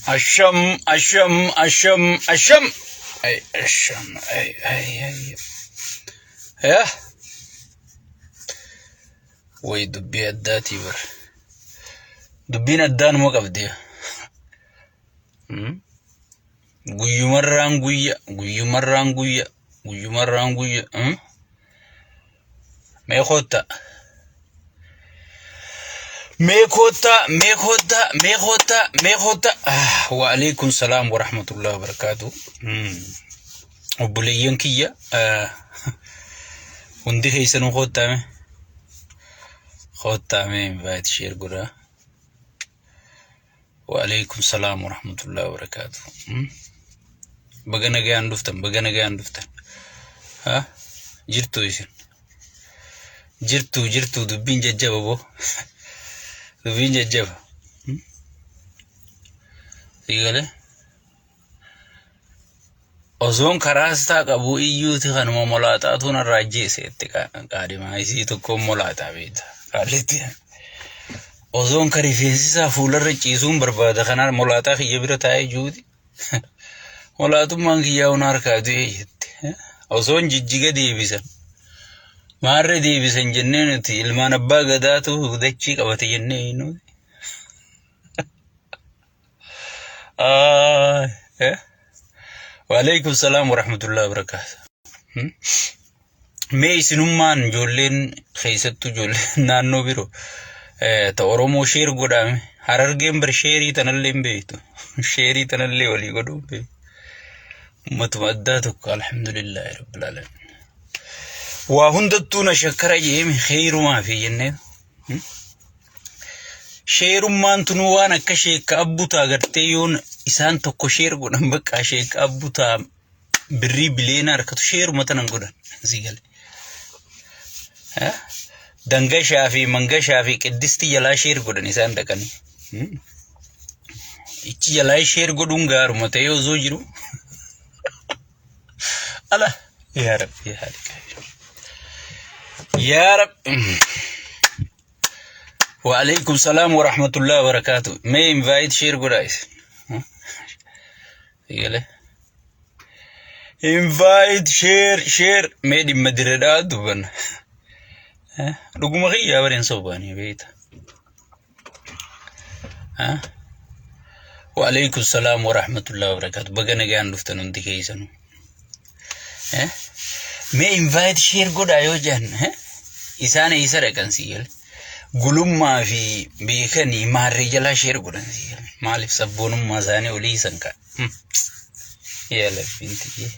Asham, asham, asham, asham. Ay, asham, ay, ay, ay. Yaa, way dubbii addaatii bar. Dubbiin addaanuma qabdi. Hmm? Guyyumarraan guyya, guyyumarraan guyya, guyyumarraan guyya. Hmm? Mee koottaa. Mee koottaa, mee koottaa, mee koottaa, mee koottaa. Ah, wa alaikum salaam wa rahmatullahi wa barakaatu. Obboleeyyan kiyya hundi keessanuu koottaa mee. Koottaa mee invite share godhaa. Wa alaikum salaam wa rahmatullahi wa barakaatu. Baga nagaan dhuftan, baga nagaan dhuftan. Ha? Jirtuu isin? Jirtuu, jirtuu dubbiin jajjaba boo. Dubbiin jajjaba. Sii galee? Osoon karaastaa qabu iyyuuti kanuma molaaxaatu narraa ajjeese itti qaadimaa isii tokkoon molaaxaa beekta. Qaallitti. Osoon ka rifeensi isaa fuularra ciisuun barbaada kanaan molaaxaa kiyya bira taa'ee jiruuti. Molaaxummaan kiyyaa huna harkaa du'ee jette. Osoon jijjiga deebisan. Maarree deebisan jennee nuti ilmaan abbaa gadaatu dachii qabate jennee nuti. Ah, eh. Waalaikum salaam warahmatullahi wabarakatuh. Hmm? Mee isinummaan ijoolleen keessattuu ijoolleen naannoo biroo ta Oromoo sheer godhaame harargeen bar sheerii tanallee hin beektu. Sheerii tanallee walii godhuu hin beektu. Ummatuma addaa tokko alhamdulillahi rabbil alamin. Waa hundattuu na shakkara jeemi kheyrumaa fi jennee. Hmm? Sheerummaan tunuu waan akka sheekka abbutaa gartee yoon isaan tokko sheer godhan bakka sheekka abbutaa birrii bileena harkatu sheeruma tanan godhan sii gale. Dangashaa fi mangashaa fi qiddisti jalaa sheer godhan isaan dhaqanii. Ichi jalaa sheer godhuun gaaruma ta'ee osoo jiru. Ala yaa rabbi yaa rabbi yaa rabbi. Waalaikum salaam wa rahmatullahi wa barakatuh. Mee invite share godhaa isin. Eegale. Invite share share mee dhimma diredhaa dubbanna. Dhuguma kiyyaa bareen sobaanii beekta. Waalaikum salaam wa rahmatullahi wa barakatuh. Baga nagaan dhuftan hundi keessanuu. Mee invite share godhaa yoo jedhan isaan eessa dhaqan sii gale. Gulummaa fi beekanii maarree jalaa share godhan sii gale. Maaliif sabboonummaa isaanii olii isan ka'a. Yaa labbiin tiyyee.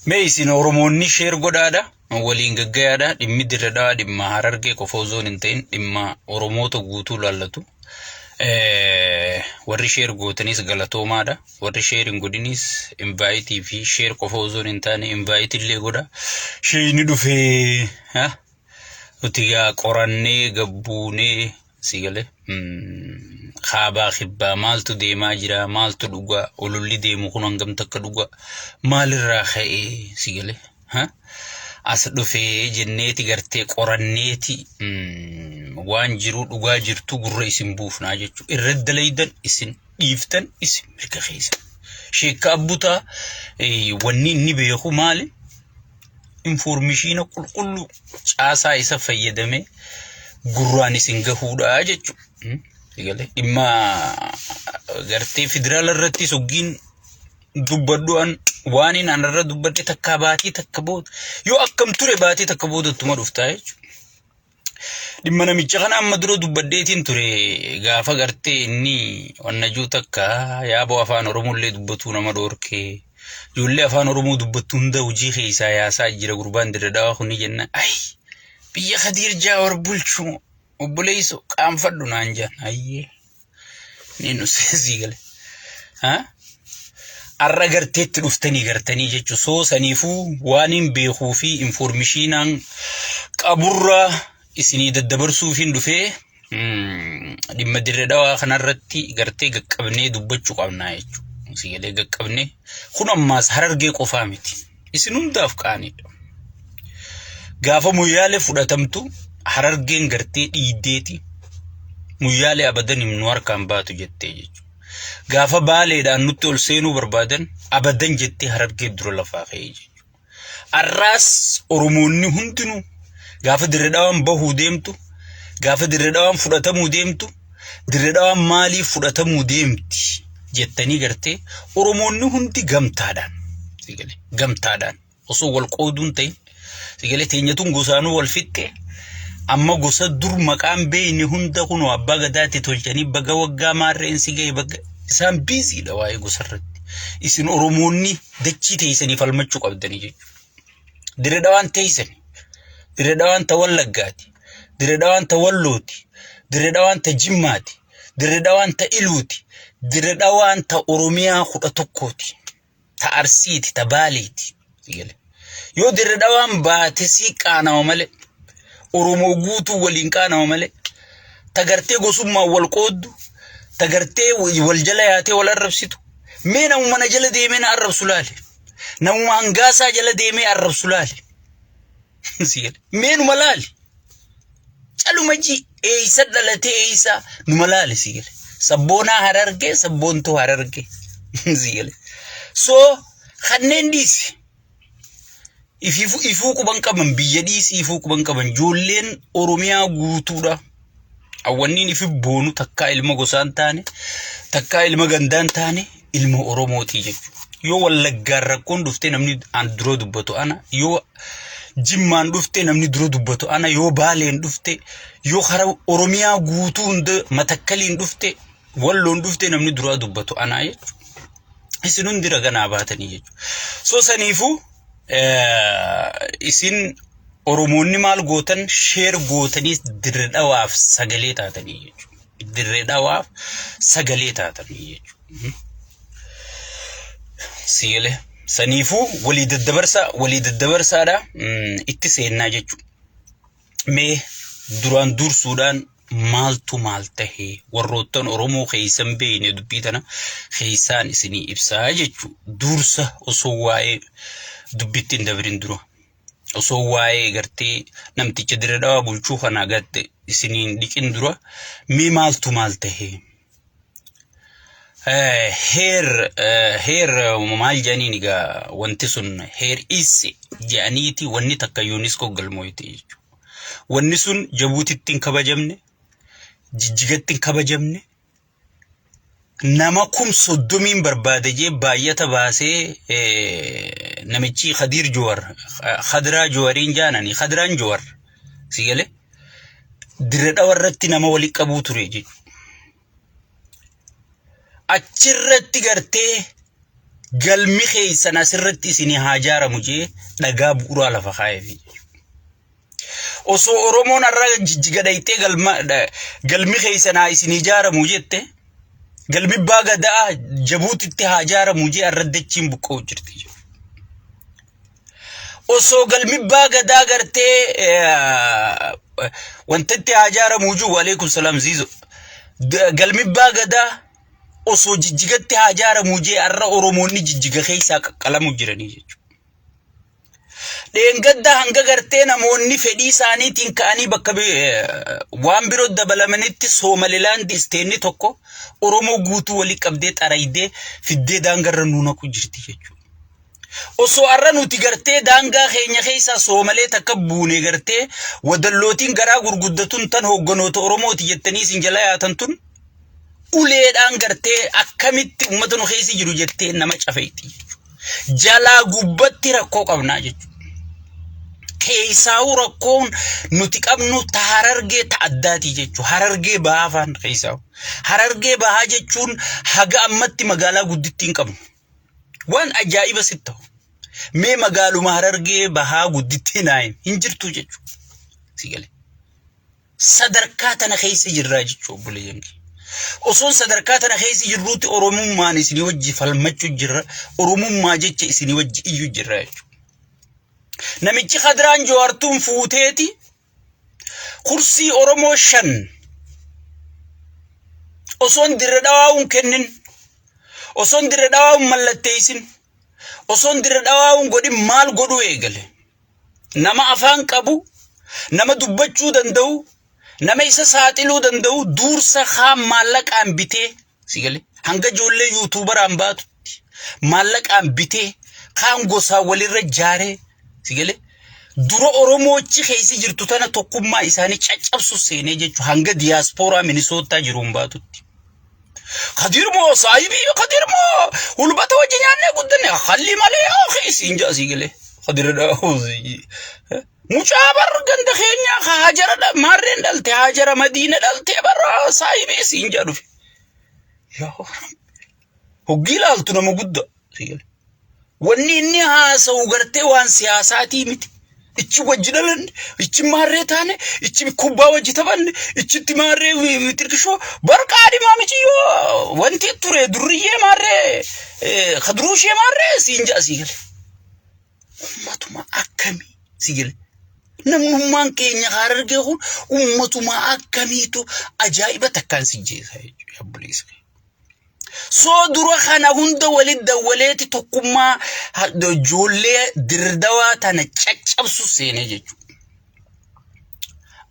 Mee isin Oromoonni share godhaadha. Waliin gaggayaadha. Dhimmi dirre dhawaa dhimma Harargee qofa osoo hin ta'in dhimma Oromoota guutuu laallatu. Warri share gootanis galatoomaadha. Warri share hin godhinis invaayitii fi share qofa osoo hin taane invaayitii illee godha. Sheeyni dhufee nuti gaa qorannee gabbuunee si galee kaabaa kibbaa maaltu deemaa jira maaltu dhugaa ololli deemu kun hangam takka dhugaa maalirraa ka'ee si galee as dhufee jenneeti gartee qoranneeti waan jiru dhugaa jirtu gurra isin buufnaa jechuudha irra dalaydan isin dhiiftan isin mirga keessa. Sheekka Abbutaa wanni inni beeku maali? Infoormishiina qulqulluu caasaa isa fayyadamee gurraan isin gahuudha jechuudha. Dhimma gartee federaala irratti soggiin dubbadhu an waan inni anarra dubbadhe takka baatii takka booda yoo akkam ture baatii takka booda ittuma dhuftaa jechuudha. Dhimma namicha kana amma dura dubbadheetiin ture gaafa gartee inni wannajuu takka yaaboo afaan Oromollee dubbatuu nama dhoorkee ijoollee afaan Oromoo dubbattu hunda hojii keessaa yaasaa jira gurbaan dirre dhawaa kuni jenna ayi biyya Kadiir Jaawar bulchu obboleessu qaanfadhu naan jedhan ayyee ni nu sii gale. Har'a garteetti dhuftanii gartanii jechuun soo saniifuu waan hin beekuu fi infoormishiinaan qaburraa isinii daddabarsuufiin dhufee dhimma dirre dhawaa kanarratti gartee gaqqabnee dubbachuu qabnaa jechuudha. Sii galee gaqqabnee kun ammaas harargee qofaa miti. Isin hundaaf qaaniidha. Gaafa moyyaalee fudhatamtu harargeen gartee dhiiddeeti. Muyyaalee abadan nu harkaan baatu jettee jechuudha. Gaafa Baaleedhaan nutti ol seenuu barbaadan abadan jettee Harargee dura lafaa ka'ee jechuudha. Arraas Oromoonni hundinuu gaafa Dirre Dhawaan bahuu deemtu, gaafa Dirre Dhawaan fudhatamuu deemtu, Dirre Dhawaan maaliif fudhatamuu deemti jettanii gartee Oromoonni hundi gamtaadhaan sigalee gamtaadhaan osoo wal qooduun ta'in sigalee teenyatuun gosaanuu wal fixxe amma gosa dur maqaan beeyne hunda kunoo abbaa gadaatti tolchanii baga waggaa maarreen si ga'e baga isaan biiziidha waa'ee gosarratti. Isin Oromoonni dachii teessanii falmachuu qabdanii jechuudha. Dirre Dhawaan teessani. Dirre Dhawaan ta Wallaggaati. Dirre Dhawaan ta Wallooti. Dirre Dhawaan ta Jimmaati. Dirre Dhawaan ta Iluuti. Dirre Dhawaan ta Oromiyaa 11ti. Ta Arsiiti, ta Baaleeti. Yoo Dirre Dhawaan baate sii qaanawa malee. Oromoo guutuu waliin qaanawa malee. Ta gartee gosummaan wal qooddu. Ta gartee wal jala yaatee wal arrabsitu. Mee namuma na jala deemee na arrabsu laali. Namuma hangaasaa jala deemee arrabsu laali. Mee numa laali. Caluma ji eeysa dhalatee eeysa numa laali si gale. Sabboonaa Harargee sabboontuu Harargee si gale. So kanneen dhiisi. Ifuu quban qaban biyya dhiisi ifuu quban qaban ijoolleen Oromiyaa guutuudha. Awwanniin ifi boonu takkaa ilma gosaan taane takkaa ilma gandaan taane ilma Oromootii jechuudha. Yoo Wallaggaan rakkoon dhuftee namni an dura dubbatu ana, yoo Jimmaan dhuftee namni dura dubbatu ana, yoo Baaleen dhufte, yoo kara Oromiyaa guutuu hunda Matakkaliin dhufte, Walloon dhufte namni dura dubbatu ana jechuudha. Isin hundi raganaa baatanii jechuudha. So saniifuu isin Oromoonni maal gootan sheer gootanii Dirre Dhawaaf sagalee taatanii jechuudha. Dirre Dhawaaf sagalee taatanii jechuudha. Sigalee. Saniifuu walii daddabarsaa walii daddabarsaadha itti seennaa jechuudha. Mee duraan dursuudhaan maaltu maal tahe warroottan Oromoo keessan beekne dubbii tana keessaan isinii ibsaa jechuu dursa osoo waa'ee dubbitti hin dabrin dura osoo waa'ee gartee namticha Dirre Dhawaa bulchuu kana gatte isiniin dhiqin dura mee maaltu maal tahe Heer heer maal jedhaniin egaa wanti sun heer isse jedhaniiti wanni takka UNESCO galmooyte jechuudha. Wanni sun Jabuutitti hin kabajamne, Jijjigatti hin kabajamne, nama 30,000 barbaade jee baay'ata baasee namichi Khadiir Jowar, Khadiraa Jowariin jaanani, Khadiraan Jowar si galee Dirre Dhawa irratti nama wali qabuu ture jechuudha. Achirratti gartee galmi keessan asirratti isinii haa ijaaramu jee dhagaa bu'uuraa lafa kaa'eefi. Osoo Oromoon har'a Jijjiga dhayxee galmi keessan haa isinii ijaaramu jette galmi Abbaa Gadaa Jabuutitti haa ijaaramu jee har'a dachiin buqqa'u jirti. Osoo galmi Abbaa Gadaa gartee wanta itti haa ijaaramu jiru waleekum salaam ziizo. Galmi Abbaa Gadaa osoo Jijjigatti haa ijaaramu jee har'a Oromoonni Jijjiga keessaa qaqqalamu jiranii jechuudha. Dheengadda hanga gartee namoonni fedhii isaaniitiin ka'anii bakka waan biroo dabalamanitti Soomalilaandi isteenni tokko Oromoo guutuu walii qabdee xaraydee fiddee daangarra nuu naqu jirti jechuudha. Osoo har'a nuti gartee daangaa keenya keessaa Soomalee takka buune gartee wadallootiin garaa gurguddatun tan hoogganoota Oromooti jettanii isin jala yaatan tun uleedhaan gartee akkamitti uummata nu keessa jiru jettee nama cafeetti jechuudha. Jalaa gubbatti rakkoo qabnaa jechuudha. Keessaa'uu rakkoon nuti qabnu ta Harargee ta addaati jechuudha. Harargee bahaa afaan keessaa'u. Harargee bahaa jechuun haga ammatti magaalaa guddittii hin qabnu. Waan ajaa'iba sitti ta'u. Mee magaaluma Harargee bahaa guddittii naayin hin jirtu jechuudha. Si galee. Sadarkaa tana keessa jirraa jechuudha obboleeyyan kiyya. Osoon sadarkaa tana keessa jirruutti Oromummaan isinii wajji falmachuu jirra. Oromummaa jecha isinii wajji iyyuu jirra jechuudha. Namichi Kadiraan Jawaartuun fuuteeti kursii Oromoo 5 osoon Dirre Dhawaa'uun kennin osoon Dirre Dhawaa'uun mallatteessin osoon Dirre Dhawaa'uun godhin maal godhuu eegale. Nama afaan qabu, nama dubbachuu danda'u, Nama isa saaxiluu danda'u duursa kaan maallaqaan bitee si galee hanga ijoollee yuutuubaraan baatutti maallaqaan bitee kaan gosaan walirra jaaree si galee dura Oromoochi keessi jirtu tana tokkummaa isaanii caccabsu seenee jechuudha hanga diyaaspooraa Minisootaa jiruun baatutti. Kadir moo saahibii Kadir moo hulbata wajji nyaannee guddanne halli malee akhi siin ja'a sii galee Kadir mucaa bar ganda keenyaa ka hajara maarreen dhalte hajara madiina dhalte bar saahibii siin ja'a dhufe. Yaa Rabbi hoggii ilaaltu nama guddaa sii galee. Wanni inni haasa'u gartee waan siyaasaatii miti. Ichi wajji dhalanne, ichi maarree taane, ichi kubbaa wajji taphanne, ichitti maarree tirkishoo barqaa dhimaa miciyyoo wanti ture durriyyee maarree kadruushee maarree siin ja'a sii gale. Ummatuma akkamii sii gale. Namnummaan keenya harargee kun ummatuma akkamiitu ajaa'iba takkaan si jeesa jechuudha obboleessa. Soo dura kana hunda walit dawwaleeti tokkummaa ijoollee dirdawaa tana caccabsu seenee jechuudha.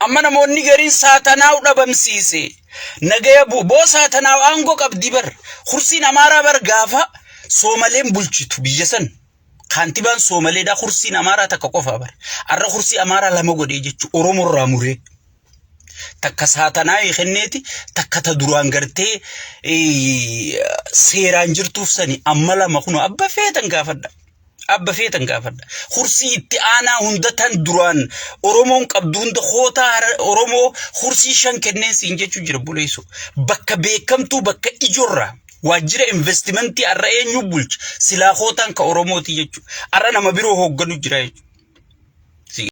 Amma namoonni gariin saatanaaw dhabamsiise. Nagaya boo saatanaaw aangoo qabdi bar. Kursiin Amaaraa bar gaafa Soomaleen bulchitu biyya san. Kaantibaan Soomaleedhaa kursiin Amaaraa takka qofaa bar. Arra kursii Amaaraa lama godhee jechuudha Oromoorraa muree. Takka saatanaayii kenneeti takka ta duraan gartee seeraan jirtuuf sani amma lama kun abba feetan gaafadha. Abba feetan gaafadha. Kursii itti aanaa hunda tan duraan Oromoon qabdu hunda kootaa Oromoo kursii shan kenneen siin jechuu jira buleessu. Bakka beekamtuu bakka ijorraa waajjira investimentii har'a eenyu bulcha silaa kootaan ka Oromooti jechuudha. Har'a nama biroo hoogganu jira jechuudha.